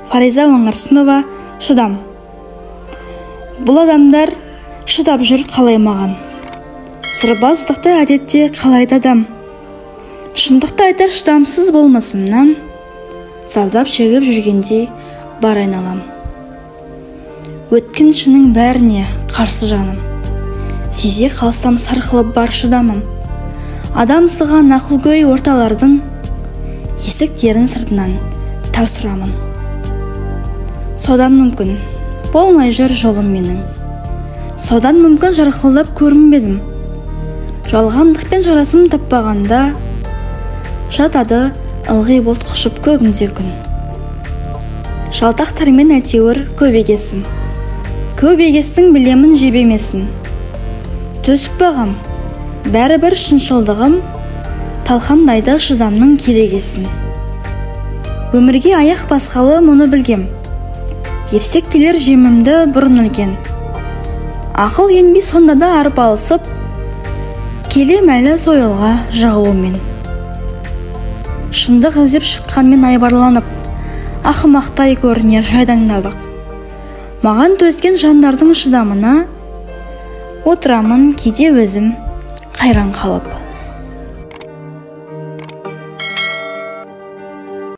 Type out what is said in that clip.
Фариза Оңғарсынова. Шыдам. Бұл адамдар шыдап жүр қалай маған. Сырбаздықты әдетте қалайды адам. Шындықты айтар шыдамсыз болмысымнан зардап шегіп жүргендей бар айналам. Өткіншінің бәріне қарсы жаным. Сезе қалсам сарқылып бар шыдамым. Адамсыған ақылгөй орталардың есіктерін сыртынан тарс ұрамын. Содан мүмкін болмай жүр жолым менің. Содан мүмкін жарқылдап көрінбедім. Жалғандықпен жарасым таппағанда жатады ылғи бұлт құшып көгімде күн. Жалтақтармен әйтеуір көп егесім. Көп егестің білемін жебемесін. Төсіп бағам, бәрібір шыншылдығым талқандайды шыдамның керегесін. Өмірге аяқ басқалы мұны білгем. Епсек келер жемімді бұрын ілген. Ақыл енбей сонда да арпалысып, келем әлі сойылға жығылумен. Шындық іздеп шыққанмен айбарланып, ақымақтай көрінер жайдаңдадық. Маған төзген жандардың шыдамына отырамын кейде өзім қайран қалып.